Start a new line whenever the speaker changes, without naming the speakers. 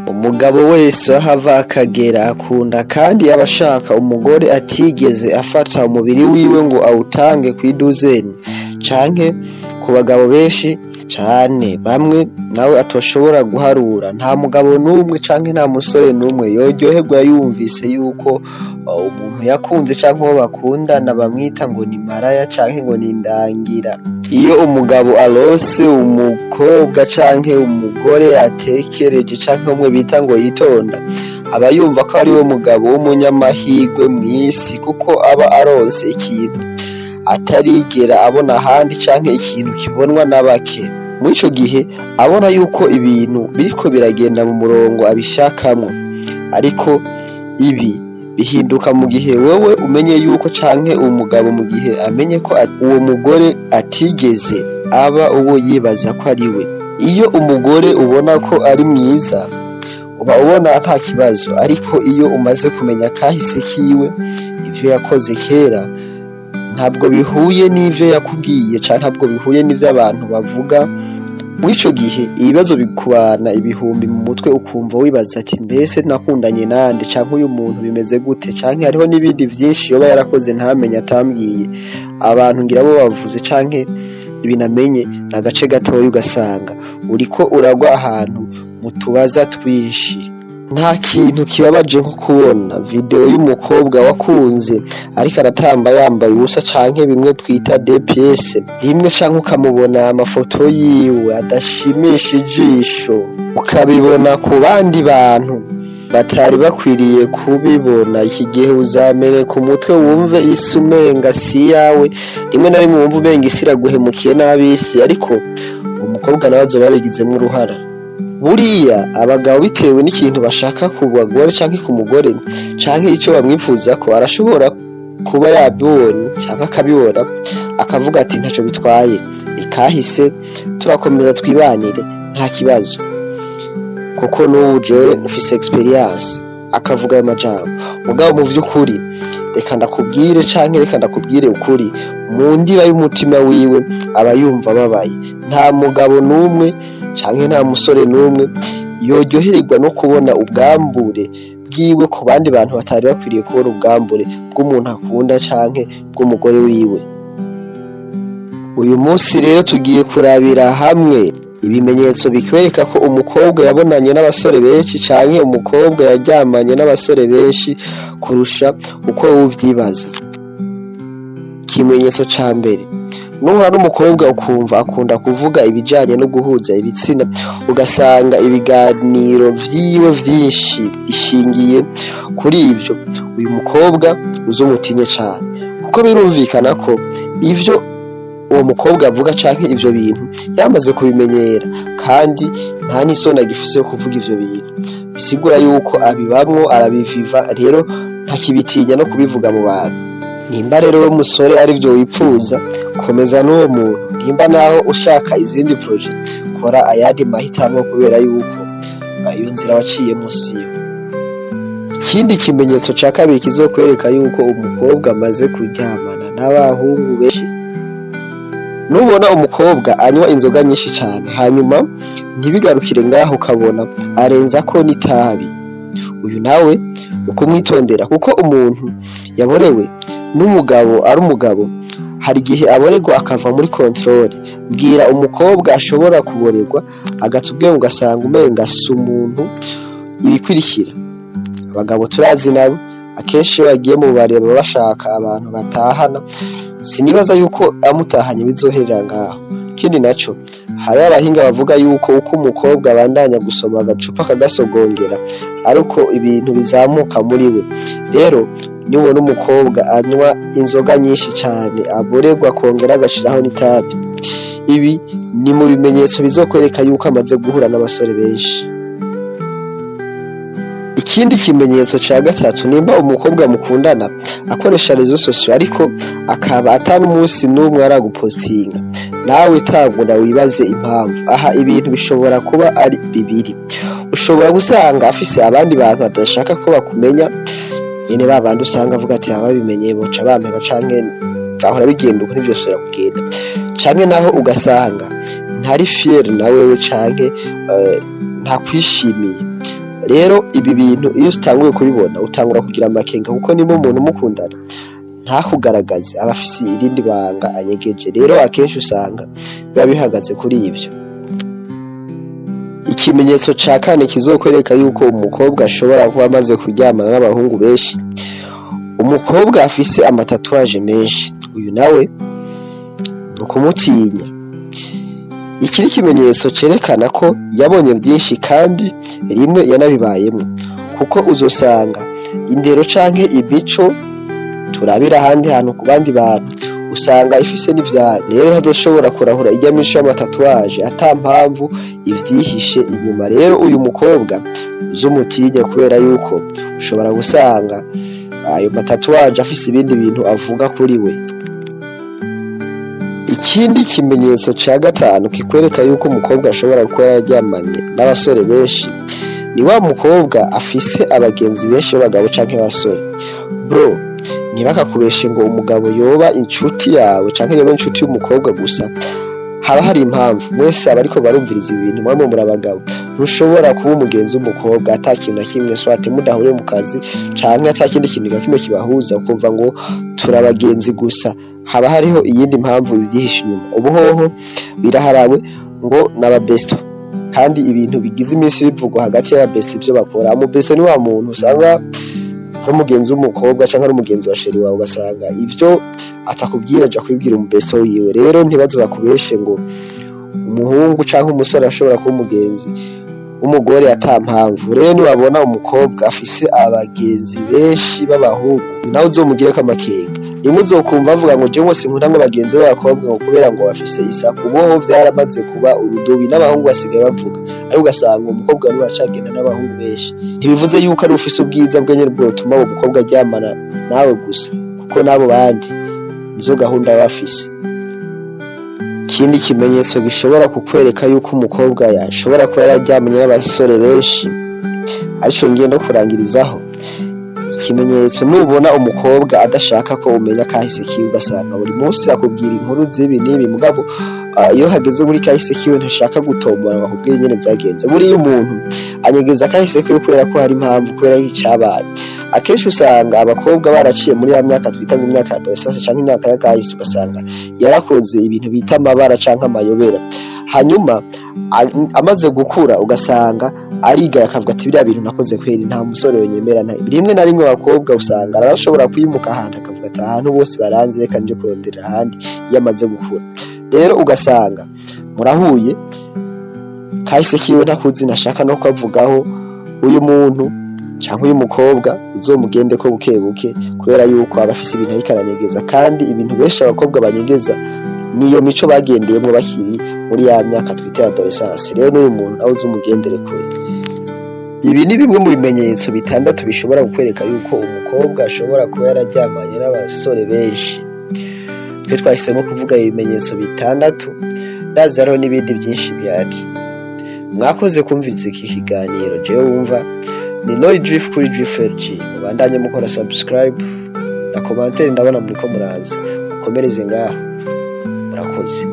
Umugabo wese aho ava akagera akunda kandi aba ashaka umugore atigeze afata umubiri wiwe ngo awutange kw'iduzeni canke ku bagabo benshi cane, bamwe nawe atoshobora guharura. Nta mugabo n'umwe canke nta musore n'umwe yoryoherwa yumvise yuko umuntu yakunze canke uwo bakundana bamwita ngo ni maraya canke ngo ni ndangira. Iyo umugabo aronse umukobwa canke umugore atekereje canke umwe bita ngo yitonda, aba yumva ko ari we mugabo w'umunyamahirwe mw'isi, kuko aba aronse ikintu atarigera abona ahandi canke ikintu kibonwa na bake. Muri ico gihe abona yuko ibintu biriko biragenda mu murongo abishakamwo. Ariko ibi bihinduka mu gihe wewe umenye yuko canke umugabo mu gihe amenye ko uwo mugore atigeze aba uwo yibaza ko ari we. Iyo umugore ubona ko ari mwiza, uba ubona ata kibazo, ariko iyo umaze kumenya kahise kiwe, ivyo yakoze kera ntabwo bihuye n'ivyo yakubwiye canke ntabwo bihuye n'ivyo abantu bavuga. Muri ico gihe ibibazo bikubana ibihumbi mu mutwe, ukumva wibaza ati: "Mbese nakundanye nande? Canke uyu muntu bimeze gute?" Canke hariho n'ibindi vyinshi yoba yarakoze ntamenye, atambwiye. Abantu ngira bo bavuze canke ibinamenye ni agace gatoya, ugasanga uriko uragwa ahantu mu tubaza twinshi. Nta kintu kibabaje nko kubona video y'umukobwa wakunze ariko aratamba yambaye ubusa, canke bimwe twita DPS rimwe, canke ukamubona amafoto yiwe adashimisha ijisho, ukabibona ku bandi bantu batari bakwiriye kubibona. Iki gihe uzameneka umutwe, wumve isi umenga si iyawe, rimwe na rimwe wumve umenga isi iraguhemukiye n'abisi, ariko umukobwa nawe azoba yabigizemwo uruhara. Buriya abagabo, bitewe n'ikintu bashaka ku bagore canke ku mugore canke ico bamwipfuzako, arashobora kuba yabibonye canke akabibona, akavuga ati: "Ntaco bitwaye, ikahise, turakomeza twibanire, nta kibazo, kuko n'ubu jewe mfise experience." Akavuga ayo majambo, mugabo mu vy'ukuri, reka ndakubwire canke reka ndakubwire ukuri, mu ndiba y'umutima wiwe aba yumva ababaye. Nta mugabo n'umwe canke nta musore n'umwe yoryoherwa no kubona ubwambure bwiwe ku bandi bantu batari bakwiriye kubona ubwambure bw'umuntu akunda canke bw'umugore wiwe. Uyu munsi rero tugiye kurabira hamwe ibimenyetso bikwereka ko umukobwa yabonanye n'abasore benshi canke umukobwa yaryamanye n'abasore benshi kurusha uko uvyibaza. Ikimenyetso ca mbere: nuhura n'umukobwa ukumva akunda kuvuga ibijanye no guhuza ibitsina, ugasanga ibiganiro vyiwe vyinshi bishingiye kuri ivyo, uyu mukobwa uzumutinye cane, kuko birumvikana ko ivyo uwo mukobwa avuga canke ivyo bintu yamaze kubimenyera, kandi nta n'isoni agifise yo kuvuga ivyo bintu. Bisigura yuko abibamwo, arabiviva, rero ntakibitinya no kubivuga mu bantu. Nimba rero we musore arivyo wipfuza, komeza n'uwo muntu. Nimba naho ushaka izindi projet, kora ayandi mahitamwo, kubera yuko iyo nzira waciyemwo siyo. Ikindi kimenyetso ca kabiri kizokwereka yuko umukobwa amaze kuryamana n'abahungu benshi: nubona umukobwa anywa inzoga nyinshi cane, hanyuma ntibigarukire ngaho, ukabona arenzako n'itabi, uyu nawe ukumwitondera, kuko umuntu yaborewe n'umugabo ari umugabo, hari igihe aborerwa akava muri contrôle. Bwira umukobwa ashobora kuborerwa agata ubwenge, ugasanga umenga si umuntu. Ibikurikira, abagabo turazi nabo akenshi iyo bagiye mu bubare baba bashaka abantu batahana. Sinibaza yuko amutahanye bizoherera ngaho. Ikindi naco, hariho abahinga bavuga yuko uko umukobwa abandanya gusoma agacupa akagasogongera, ariko ibintu bizamuka muri we. Rero nibona umukobwa anywa inzoga nyinshi cane, aborerwa, akongera agashiraho n'itabi, ibi ni mu bimenyetso bizokwereka yuko amaze guhura n'abasore benshi. Ikindi kimenyetso ca gatatu: nimba umukobwa mukundana akoresha réseaux sociaux, ariko akaba ata n'umunsi n'umwe aragupostinga, nawe tangura wibaze impamvu. Aha ibintu bishobora kuba ari bibiri: ushobora gusanga afise abandi bantu adashaka ko bakumenya nyene, ba bandi usanga avuga ati: "Ababimenye boca bampeba, canke ahora bigenda uko, ntivyosubira kugenda", canke naho ugasanga ntari fier na wewe, canke ntakwishimiye. Rero ibi bintu iyo utanguye kubibona, utangura kugira amakenga, kuko niba umuntu mukundana ntakugaragaze, aba afise irindi banga anyegeje. Rero akenshi usanga biba bihagaze kuri ivyo. Ikimenyetso ca kane kizokwereka yuko umukobwa ashobora kuba amaze kuryamana n'abahungu benshi: umukobwa afise ama tatouage menshi. Uyu nawe ni ukumutinya. Iki ni ikimenyetso cerekana ko yabonye vyinshi kandi rimwe yanabibayemwo, kuko uzosanga indero canke imico turabira ahandi hantu ku bandi bantu, usanga ifise n'ivyayo. Rero ntazoshobora kurahura irya mico y'ama tatouage ata mpamvu ivyihishe inyuma. Rero uyu mukobwa uzumutinye, kubera yuko ushobora gusanga ayo ma tatouage afise ibindi bintu avuga kuri we. Ikindi kimenyetso ca gatanu kikwereka yuko umukobwa ashobora kuba yararyamanye n'abasore benshi ni wa mukobwa afise abagenzi benshi b'abagabo canke b'abasore. Bro, ntibakakubeshe ngo umugabo yoba inshuti yawe canke yoba inshuti y'umukobwa gusa, haba hari impamvu. Mwese abariko barumviriza ibi bintu, mwamwe muri abagabo, ntushobora kuba umugenzi w'umukobwa ata kintu na kimwe, soit mudahuriye mu kazi canke ata kindi kintu na kimwe kibahuza, ukumva ngo turabagenzi gusa. Haba hariho iyindi mpamvu ibyihishe inyuma. Ubu hoho biraharawe ngo n'aba besto, kandi ibintu bigize iminsi bivugwa hagati y'aba besto, ivyo bakora. Umu besto ni wa muntu usanga ari umugenzi w'umukobwa canke ari umugenzi wa chéri wawe, ugasanga ivyo atakubwira aja kubibwira umu besto wiwe. Rero ntibaze bakubeshe ngo umuhungu canke umusore ashobora kuba umugenzi w'umugore ata mpamvu. Rero niwabona umukobwa afise abagenzi benshi b'abahungu, nawe uzomugireko amakenga. Rimwe uzokumva avuga ngo jewe sinkunda ngo bagenzi b'abakobwa, ngo kubera ngo bafise isaku. Boho vyaramaze kuba urudubi, n'abahungu basigaye bavuga, ariko ugasanga umukobwa niwe acagenda n'abahungu benshi. Ntibivuze yuko ari ufise ubwiza bwe nyene bwotuma uwo mukobwa aryamana nawe gusa, kuko n'abo bandi nizo gahunda baba bafise. Ikindi kimenyetso gishobora kukwereka yuko umukobwa yashobora kuba yararyamanye n'abasore benshi, arico ngiye no kurangirizaho ikimenyetso: nubona umukobwa adashaka ko umenya kahise kiwe, ugasanga buri munsi akubwira inkuru z'ibi n'ibi, mugabo iyo hageze muri kahise kiwe ntashaka gutombora ngo akubwire ingene vyagenze. Buriya umuntu anyegeza kahise kiwe kubera ko hari impamvu, kubera icabaye. Akenshi usanga abakobwa baraciye muri ya myaka twita ngo imyaka ya adolescence canke imyaka ya kahise, ugasanga yarakoze ibintu bita amabara canke amayobera. Hanyuma amaze gukura, ugasanga arigaye, akavuga ati: "Biriya bintu nakoze kweri, nta musore wenyemera." Rimwe na rimwe abakobwa usanga arashobora kwimuka ahantu, akavuga ati: "Ahantu bose baranzi, reka nje kurondera ahandi." Iyo amaze gukura rero, ugasanga murahuye, kahise kiwe ntakuzi, ntashaka no kukavugaho. Uyu muntu canke uyu mukobwa uzomugende ko buke buke, kubera yuko aba afise ibintu ariko aranyegeza. Kandi ibintu benshi abakobwa banyegeza niyo mico bagendeyemwo bakiri muri ya myaka twita adolescence. Rero n'uyu muntu nawe uzumugendere kure. Ibi ni bimwe mu bimenyetso bitandatu bishobora kukwereka yuko umukobwa ashobora kuba yararyamanye n'abasore benshi. Twe twahisemo kuvuga ibimenyetso bitandatu, ndazi hariho n'ibindi byinshi bihari. Mwakoze kumviriza iki kiganiro. Jewe wumva ni Noy Drift kuri Drift LG. Mubandanye mukora subscribe na commentaire, ndabona muriko muraza mukomereze ngaho. Murakoze.